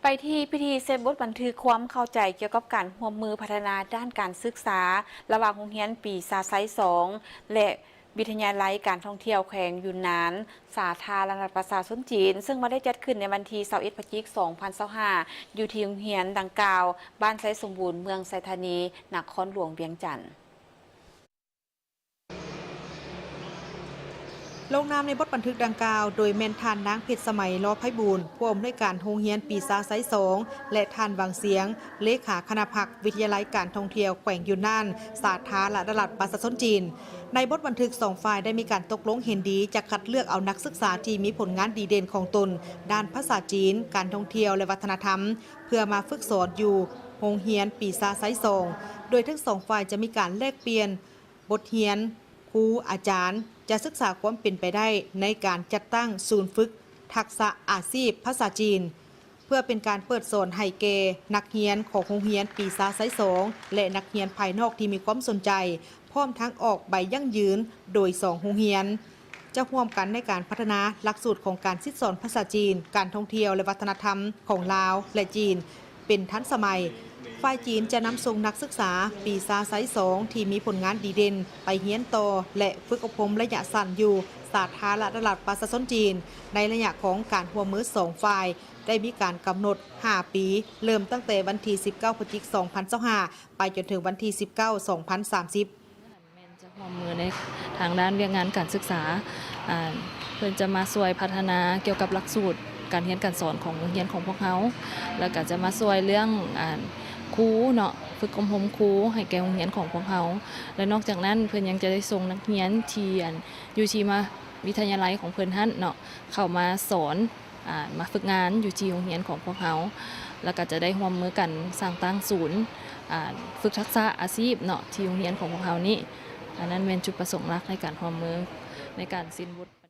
ໄປທີ່ພິທີເຊັນບົດບັນທຶກຄວາມເຂົ້າໃຈກ່ຽວກັບການຮ່ວມມືພັດທະນາດ້ານການສຶກສາ ລະຫວ່າງໂຮງຮຽນປີຊາໄຊສອງ ແລະ ວິທະຍາໄລການທ່ອງທ່ຽວແຂວງຢຸນນານ ສາທາລະນະລັດປະຊາຊົນຈີນ, ເຊິ່ງວ່າໄດ້ຈັດຂຶ້ນໃນວັນທີຊາວເອັດ ພະຈິກ ສອງພັນຊາວຫ້າ ຢູ່ທີ່ໂຮງຮຽນດັ່ງກ່າວ, ບ້ານໄຊສົມບູນ ເມືອງໄຊທານີ, ນະຄອນຫຼວງວຽງຈັນ. ລົງນາມໃນບົດບັນທຶກດັ່ງກ່າວ ໂດຍແມ່ນທ່ານນາງ ເພັດສະໄໝ ລໍໄພບູນ ຜູ້ອຳນວຍການໂຮງຮຽນປີຊາໄຊສອງ ແລະ ທ່ານ ຫວັງ ສຽງ ເລຂາຄະນະພັກວິທະຍາໄລການທ່ອງທ່ຽວແຂວງຢຸນນານ ສາທາລະນະລັດປະຊາຊົນຈີນ. ໃນບົດບັນທຶກ ສອງຝ່າຍໄດ້ມີການຕົກລົງເຫັນດີຈະຄັດເລືອກເອົານັກສຶກສາທີ່ມີຜົນງານດີເດັ່ນຂອງຕົນດ້ານພາສາຈີນ, ການທ່ອງທ່ຽວ ແລະ ວັດທະນະທຳ ເພື່ອມາຝຶກສອນຢູ່ໂຮງຮຽນປີຊາໄຊສອງ ໂດຍທັງສອງຝ່າຍຈະມີການແລກປ່ຽນ ບົດຮຽນ, ຄູອາຈານຈະສຶກສາຄວາມເປັນໄປໄດ້ໃນການຈັດຕັ້ງສູນຝຶກທັກສະອາຊີບພາສາຈີນ ເພື່ອເປັນການເປີດສອນໃຫ້ແກ່ນັກຮຽນຂອງໂຮງຮຽນປີຊາໄຊສອງ ແລະ ນັກຮຽນພາຍນອກທີ່ມີຄວາມສົນໃຈ, ພ້ອມທັງອອກໃບຢັ້ງຢືນໂດຍສອງໂຮງຮຽນ ຈະຮ່ວມກັນໃນການພັດທະນາຫຼັກສູດຂອງການສິດສອນພາສາຈີນ, ການທ່ອງທ່ຽວ ແລະ ວັດທະນະທຳຂອງລາວ ແລະ ຈີນ ເປັນທັນສະໄໝ. ຝ່າຍຈີນຈະນຳສົ່ງນັກສຶກສາປີຊາໄຊສອງທີ່ມີຜົນງານດີເດັ່ນໄປຮຽນຕໍ່ ແລະ ຝຶກອົບຮົມໄລຍະສັ້ນຢູ່ສາທາລະນະລັດປະຊາຊົນຈີນ. ໃນໄລຍະຂອງການຮ່ວມມືສອງຝ່າຍ ໄດ້ມີການກຳນົດຫ້າປີ, ເລີ່ມຕັ້ງແຕ່ວັນທີສິບເກົ້າ ພະຈິກ ສອງພັນຊາວຫ້າ ໄປຈົນເຖິງວັນທີສິບເກົ້າ ສອງພັນສາມສິບ. ແມ່ນຈະຮ່ວມມືໃນທາງດ້ານວຽກງານການສຶກສາ, ອາ ເພິ່ນຈະມາຊ່ວຍພັດທະນາກ່ຽວກັບຫຼັກສູດການຮຽນການສອນຂອງໂຮງຮຽນຂອງພວກເຮົາ, ແລ້ວກໍຈະມາຊ່ວຍເລື່ອງ ອາ ຄູເນາະ, ຝຶກອົບຮົມຄູໃຫ້ແກ່ໂຮງຮຽນຂອງພວກເຮົາ ແລະ ນອກຈາກນັ້ນເພິ່ນຍັງຈະໄດ້ສົ່ງນັກຮຽນທີ່ ອັນ ຢູ່ທີ່ມະຫາວິທະຍາໄລຂອງເພິ່ນຫັ້ນເນາະ ເຂົ້າມາສອນ ອາ ມາຝຶກງານຢູ່ທີ່ໂຮງຮຽນຂອງພວກເຮົາ ແລ້ວກໍຈະໄດ້ຮ່ວມມືກັນສ້າງຕັ້ງສູນ ອາ ຝຶກທັກສະອາຊີບເນາະ ທີ່ໂຮງຮຽນຂອງພວກເຮົານີ້. ອັນນັ້ນແມ່ນຈຸດປະສົງຫຼັກໃນການຮ່ວມມືໃນການເຊັນບົດ.